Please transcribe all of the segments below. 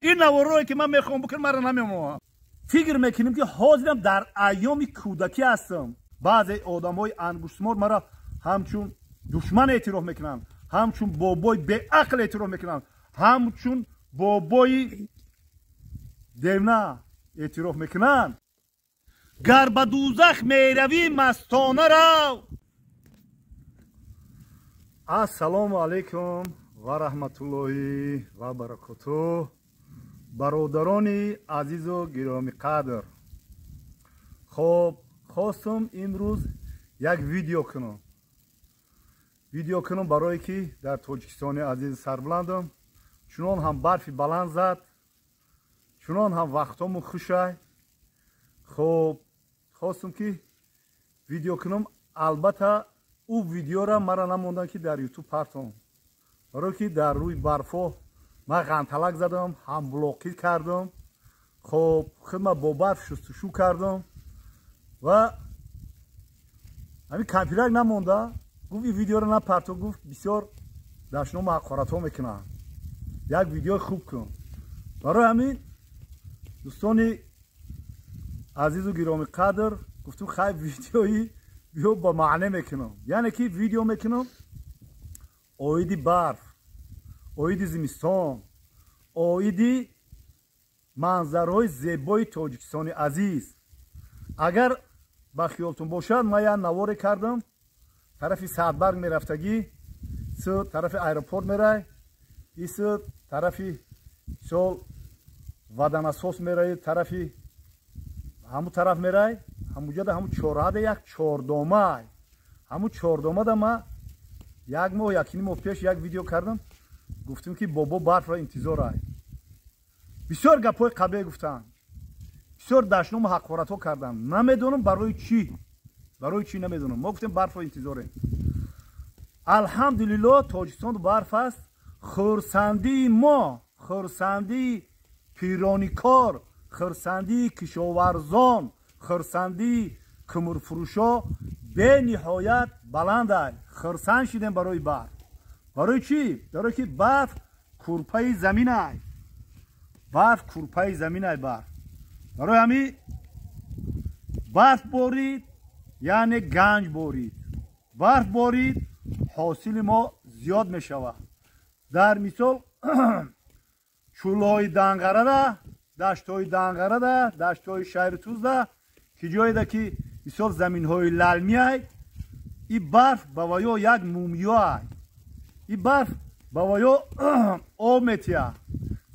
Ин наворое ки ман мехоҳам бикунам, маро намемоҳам. Фикр мекунем, ки ҳозирам дар айёми кӯдакӣ ҳастам. Баъзе одамҳои ангуштшумор маро ҳамчун душман эътироф мекунанд, ҳамчун бобои беақл эътироф мекунанд, ҳамчун бобои девна эътироф мекунанд. Гар ба дӯзах меравӣ, мастона рав. Ассалому алайкум ва раҳматуллоҳи ва баракотуҳ, бародарони азизу гиромиқадр. Хоб, хостум имрӯз як видео кунам, барое ки дар Тоҷикистони азизи сарбуландам чунон ҳам барфи баланд зад, чунон ҳам вақтҳому хушай. Хоб, хостум ки видео кунам. Албатта, ӯ видеора мара намондам, ки дар Ютуб партом, барое ки дар рӯи барфҳо ман ғанталак задам, ҳамблоқӣ кардам. Хоб, худма бо барф шустушӯ кардам ва ҳамин кампирак намонда, гуфт: «Ин видеоро напарто», гуфт, «бисёр дашному ҳақоратҳо мекунанд, як видеои хуб кун». Барои ҳамин, дӯстони азизу гиромиқадр, гуфтум: «Хай, видеои биё ба маъне мекунам», яъне ки видео мекунам оиди барф, оиди зимистон, оиди манзараҳои зебои Тоҷикистони азиз. Агар ба хиёлтон бошад, ман як наворе кардам, тарафи Садбарг мерафтагӣ, су тарафи аэропорт мерай, ису тарафи мисол водонасос мераи, тарафи ҳамун тараф мерай. Ҳамуҷода, ҳамун чорраҳада як чордомай. Ҳамун чордомада ма як моҳ, якним моҳ пеш як видео кардам, гуфтем, ки бобо барфро интизорай. Бисёр гапҳои қабеҳ гуфтанд, бисёр дашному ҳақоратҳо карданд. Намедонам барои чӣ, барои чӣ намедонам. Мо гуфтем, барфро интизорем. Алҳамдулилло, Тоҷикистон барф аст. Хурсандии мо, хурсандии пироникор, хурсандии кишоварзон, хурсандии кумурфурӯшо бениҳоят баландай. Хурсанд шидем барои барф. Барои чӣ? Барое ки барф курпаи заминай, барф курпаи заминай. Барф, барои ҳамин барф борид, яъне ганҷ борид. Барф борид, ҳосили мо зиёд мешавад. Дар мисол, чӯлҳои Данғарада, даштҳои Данғарада, даштҳои Шаҳритузда, ки ҷоеда ки мисол заминҳои лалмиай, и барф ба ваё як мумиёай, и барф ба ваё об метиҳад,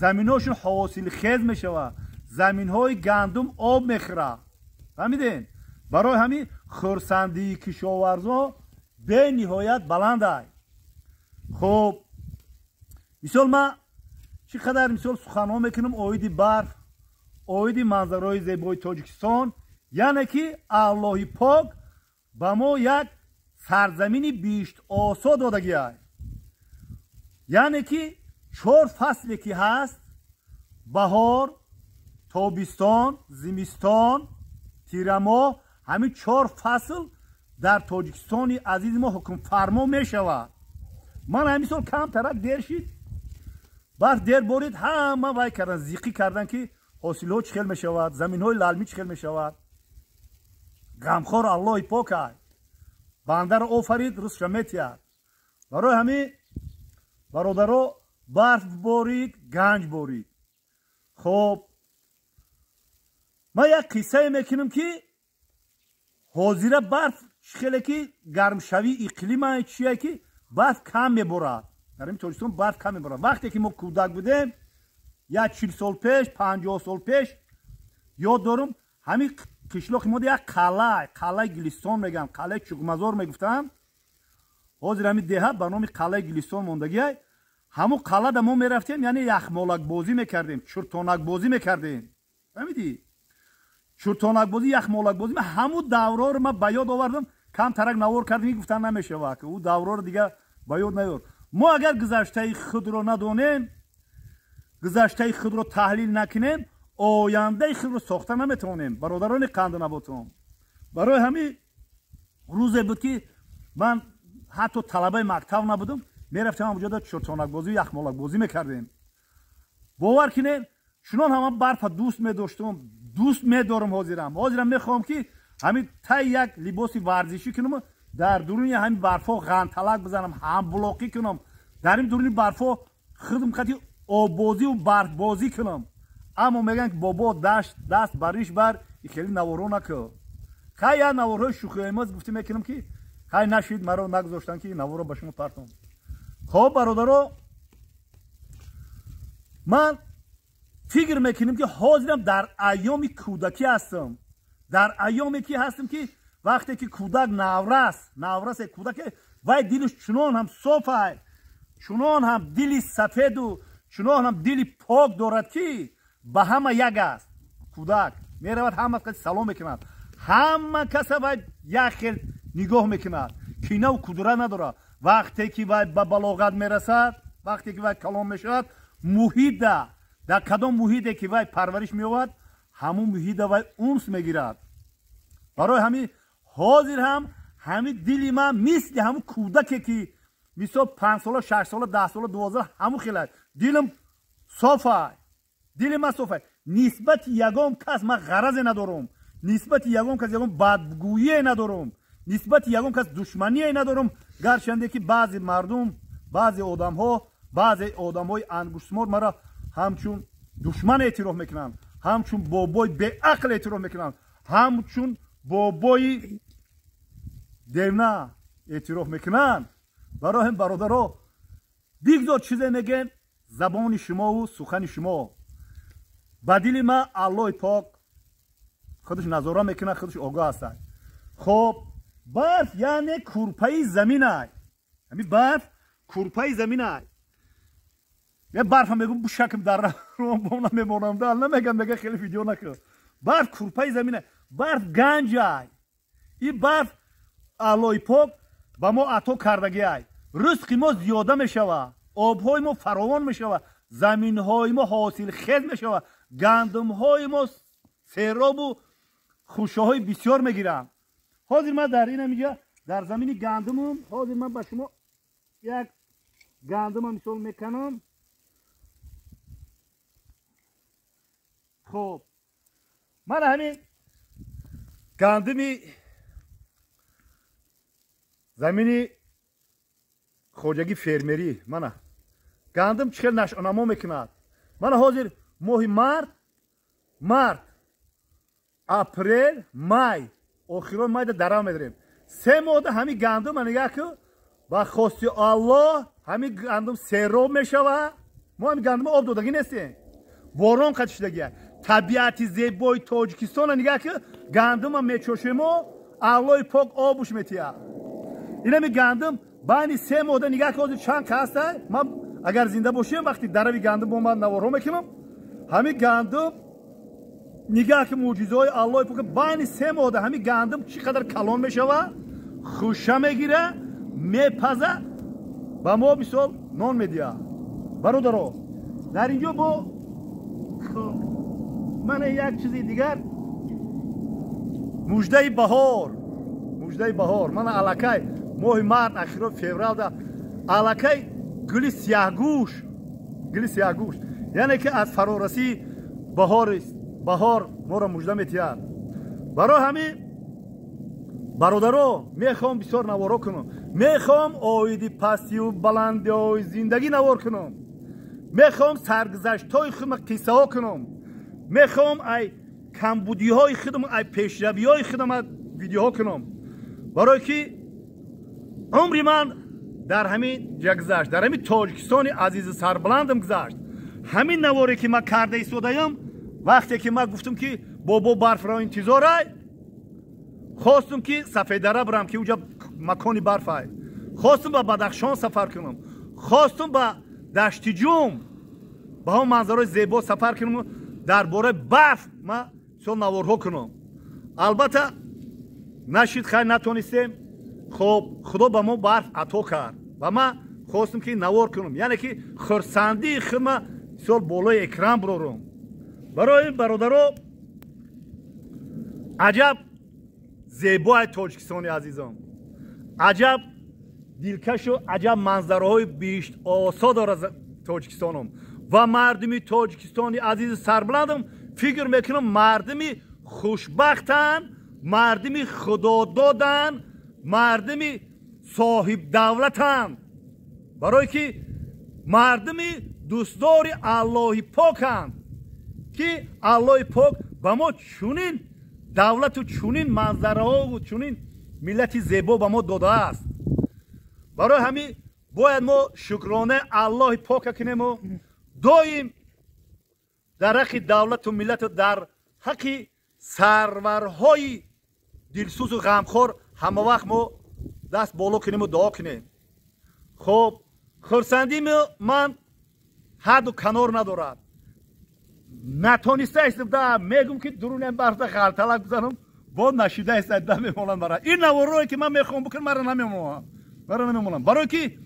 заминҳошон ҳосилхез мешавад, заминҳои гандум об мехӯрад. Фаҳмидем? Барои ҳамин хурсандии кишоварзон бениҳоят баландай. Хуб, мисол, ман чӣ қадар мисол суханҳо мекунам оиди барф, оиди манзараҳои зебои Тоҷикистон, яъне ки Аллоҳи пок ба мо як сарзамини биҳиштосо додагиай, яъне ки чор фасле ки ҳаст: баҳор, тобистон, зимистон, тирамоҳ. Ҳамин чор фасл дар Тоҷикистони азизи мо ҳукмфармо мешавад. Ман ҳамин сол камтарак дер шид, барф дер борид, ҳама вай кардан, зиқӣ кардан, ки ҳосилҳо чӣ хел мешавад, заминҳои лалмӣ чӣ хел мешавад. Ғамхор Аллоҳи покай, бандаро офарид, ризқша метиҳад. Барои ҳамин, бародаро, барф борид, ганҷ борид. Хоб, ман як қиссае мекунам, ки ҳозира барф чӣ хеле ки гармшавии иқлима чие, ки барф кам меборад. Дар ин Тоҷикистон барф кам меборад. Вақте ки мо кӯдак будем, як 40 сол пеш, 50 сол пеш, ёд дорам, ҳамин қишлоқи мо як қалъа, қалъаи Гилистон мегӯям, қалъаи Чуғмазор мегуфтам. Ҳозир ҳамин деҳа ба номи қалъаи Гилистон мондагиай. Ҳамун қалъада мо мерафтем, яъне яхмолакбозӣ мекардем, чуртонакбозӣ мекардем. Фаҳмидӣ? Чуртонакбозӣ, яхмолакбозӣ. Ман ҳамун давроро ман ба ёд овардам, камтарак навор кардем. Гуфтан намешавад, ӯ давроро дигар ба ёд наёр. Мо агар гузаштаи худро надонем, гузаштаи худро таҳлил накунем, ояндаи худро сохта наметавонем, бародарони қанданаботон. Барои ҳамин рӯзе буд, ки ман ҳатто талабаи мактаб набудам, мерафтем ҳамуҷода, чуртонакбозӣ, яхмолакбозӣ мекардем. Бовар кинем. Чунон ҳама барфа дӯст медоштум, дӯст медорам ҳозирам. Ҳозирам мехоҳам ки ҳамин тай як либоси варзишӣ кунам, дар дуруни ҳамин барфҳо ғанталак бизанам, ҳамблоқӣ кунам, дар ин дуруни барфҳо худам қати оббозиву барфбозӣ кунам. Аммо мегӯянд ки бобо даст бариш бар, и хеле наворо накун. Хай як наворҳои шӯхиомез гуфтӣ мекунам ки хай нашид, маро нагузоштанд ки наворо ба шумо партом. Хоб бародаро, ман фикр мекунем ки ҳозирам дар айёми кӯдакӣ ҳастам, дар айёме ки ҳастам ки вақте ки кӯдак наврасе кӯдаке, вай дилаш чунон ҳам софай, чунон ҳам дили сафеду чунон ҳам дили пок дорад ки ба ҳама як аст. Кӯдак меравад, ҳама каси салом мекунад, ҳама каса вай як хел нигоҳ мекунад, кинаву кудурат надорад. Вақте ки вай ба балоғат мерасад, вақте ки вай калон мешавад, муҳита дар кадом муҳите ки вай парвариш меёбад, ҳамун муҳита вай унс мегирад. Барои ҳамин ҳозир ҳам ҳамин дили ман мисли ҳамун кӯдаке ки мисол 5 сола, 6 сола, 10 сола, 12 ҳамун хела дилам софай, дили ман софай. Нисбати ягон кас ман ғаразе надорам, нисбати ягон кас ягон бадгӯие надорам, нисбати ягон кас душмание надорам. Гарчанде ки баъзе мардум, баъзе одамҳо, баъзе одамҳои ангуштшумор маро ҳамчун душман эътироф мекунанд, ҳамчун бобои беақл эътироф мекунанд, ҳамчун бобои девна эътироф мекунанд. Барои ҳам бародаро, бигзор чизе мегем, забони шумову сухани шумо. Ба дили ман Аллоҳи пок худаш назора мекунад, худаш огоҳ аст. Хоб барф яъне курпаи заминай. Ҳамин барф курпаи заминай. Я барфа мегум бушакм дар бона мемонам, да намегам, мега хеле видео накун. Барф курпаи заминай, барф ганҷай. И барф Аллоҳи пок ба мо ато кардагиай. Ризқи мо зиёда мешава, обҳои мо фаровон мешава, заминҳои мо ҳосилхез мешава, гандумҳои мо серобу хушаҳои бисёр мегиранд. Ҳозир ман дар инам инҷа дар замини гандумам, ҳозир ман ба шумо як гандума мисол мекунам. Хоб ман ҳамин гандуми замини хоҷагӣ фермерӣ, мана гандум чӣ хел нашъунамо мекунад. Мана ҳозир моҳи март, апрел, май, охирон майда дарав медарем. 3 моҳда ҳамин гандум нигоҳ кун, ба хости Аллоҳ ҳамин гандум сероб мешава. Мо ҳамин гандума об додагӣ нестем, борон қатишдагия. Табиати зебои Тоҷикистона нигоҳ кун, гандума мечошемо, Аллоҳи пок обуш метиҳад. Инами гандум байни 3 моҳда нигоҳ кун, ҳозир чанд каста. Ман агар зинда бошем, вақти дарави гандум бо ман наворҳо мекунам. Ҳамин гандум нигоҳ ки мӯъҷизаҳои Аллоҳи пок, байни 3 моҳда ҳамин гандум чӣ қадар калон мешава, хуша мегира, мепаза, ба мо мисол нон медиҳад. Бародаро, дар инҷо бо мана як чизи дигар, муждаи баҳор, муждаи баҳор. Мана аллакай моҳи март, ахиро февралда аллакай гули сияҳгӯш, гули сияҳгӯш, яъне ки аз фарорасии баҳор моро мужда метиҳад. Барои ҳамин бародаро, мехоҳам бисёр наворо кунам, мехоҳам оиди пастию баландиҳои зиндагӣ навор кунам, мехоҳам саргузаштҳои худам қиссаҳо кунам, мехоҳам ай камбудиҳои худам, ай пешравиҳои худам видеоҳо кунам. Барое ки умри ман дар ҳамин ҷа гузашт, дар ҳамин Тоҷикистони азизу сарбаландам гузашт. Ҳамин наворе ки ман карда истодаям, вақте ки ман гуфтам ки бобо барфро интизорай, хостум ки Сафеддара бирам ки уҷа макони барфай, хостум ба Бадахшон сафар кунам, хостум ба Даштиҷум ба ҳамон манзарои зебо сафар кунам, дар бораи барф ман бисёр наворҳо кунам. Албатта нашид, хайр натонистем. Хоб Худо ба мо барф ато кард ва ман хостум ки навор кунам, яъне ки хурсандии худма бисёр болои экран бирорам. Барои ин бародаро, аҷаб зебои Тоҷикистони азизам, аҷаб дилкашу аҷаб манзараҳои биҳиштосо дорад Тоҷикистонам. Ва мардуми Тоҷикистони азизи сарбуландам фикр мекунам мардуми хушбахтанд, мардуми худододанд, мардуми соҳибдавлатанд, барое ки мардуми дӯстдори Аллоҳи поканд, ки Аллоҳи пок ба мо чунин давлату чунин манзараҳову чунин миллати зебо ба мо додааст. Барои ҳамин бояд мо шукронаи Аллоҳи пока кунему доим дар ҳаққи давлату миллату дар ҳаққи сарварҳои дилсӯзу ғамхор ҳама вақт мо даст боло кунему дуо кунем. Хуб, хурсандии ман ҳадду канор надорад. Натониста да мегум ки дурунем барфда ғалталак бизанам, бо нашида да мемонанд мара. Ин наворое ки ман мехоҳам бикунам, мара намемонам, мара намемонам, барое ки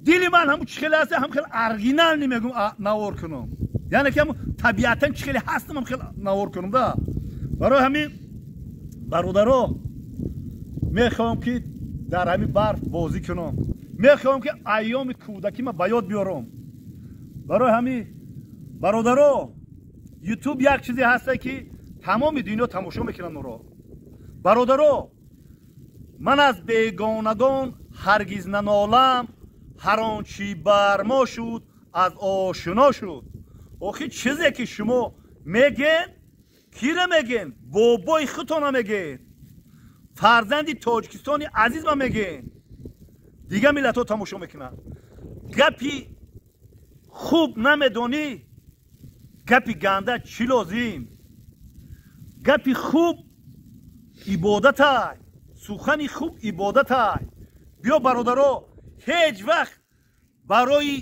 дили ман ҳамун чӣ хеле ҳаст, ҳам хеле оригинал мегум навор кунам, яъне ки ҳамун табиатан чӣ хеле ҳастам, ҳам хеле навор кунам да. Барои ҳамин бародаро мехоҳам ки дар ҳамин барф бозӣ кунам, мехоҳам ки айёми кӯдакима ба ёд биёрам. Барои ҳамин бародаро, Ютуб як чизе ҳаста ки тамоми дунё тамошо мекунанд моро. Бародаро, ман аз бегонагон ҳаргиз нанолам, ҳар он чӣ бар мо шуд аз ошино шуд. Охи чизе ки шумо мегӯед, кира мегӯед? Бобои худтона мегӯед, фарзанди Тоҷикистони азизма мегӯед, дигар миллатҳо тамошо мекунанд. Гапи хуб намедонӣ, гапи ганда чӣ лозим? Гапи хуб ибодатай, сухани хуб ибодатай. Биё бародаро, ҳеҷ вақт барои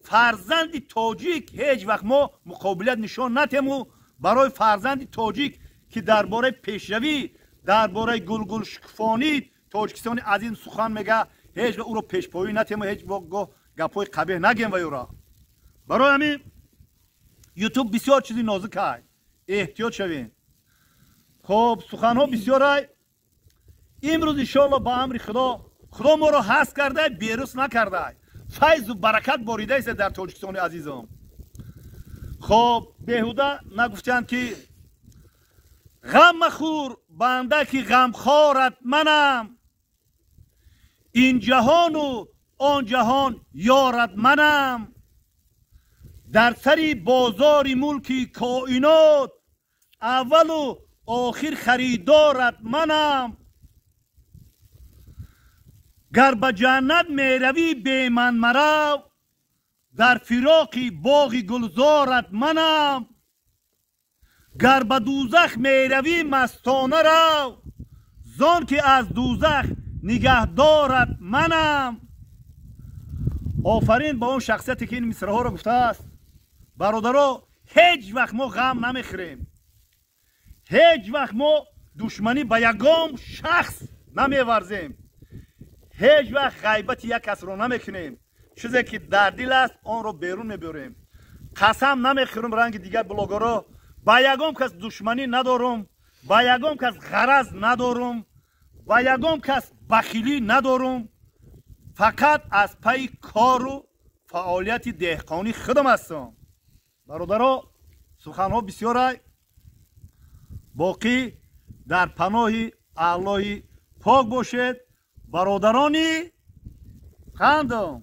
фарзанди тоҷик ҳеҷ вақт мо муқобилият нишон натему. Барои фарзанди тоҷик ки дар бораи пешравӣ, дар бораи гулгулшукуфонӣ Тоҷикистони азиз сухан мега, ҳеҷ вақт ӯро пешпоӣ натему, ҳеҷ гоҳ гапҳои қабеҳ нагем ва ӯро. Барои ҳамин Ютуб бисёр чизи нозукай, эҳтиёт шавем. Хоб, суханҳо бисёрай. Имрӯз иншоалло ба амри Худо, Худо моро ҳаст кардай, берус накардай, файзу баракат боридаист дар Тоҷикистони азизам. Хоб, беҳуда нагуфтанд ки ғам махӯр банда ки ғамхорат манам, ин ҷаҳону он ҷаҳон ёрат манам. Дар сари бозори мулки коинот аввалу охир харидорат манам. Гар ба ҷаннат меравӣ беман марав, дар фироқи боғи гулзорат манам. Гар ба дӯзах меравӣ мастона рав, зон ки аз дӯзах нигаҳдорат манам. Офарин ба он шахсияте ки ин мисраҳоро гуфтааст. Бародаро, ҳеҷ вақт мо ғам намехӯрем, ҳеҷ вақт мо душманӣ ба ягон шахс намеварзем, ҳеҷ вақт ғайбати як касро намекунем. Чизе ки дар дил аст онро берун мебарем. Қасам намехӯрем ранги дигар блогерҳо. Ба ягон кас душманӣ надорум, ба ягон кас ғараз надорум, ба ягон кас бахилӣ надорум. Фақат аз пайи кору фаъолияти деҳқонӣ худам ҳастам. Бародаро, суханҳо бисёрай, боқӣ дар паноҳи Аллоҳи пок бошед. Бародарони қандам.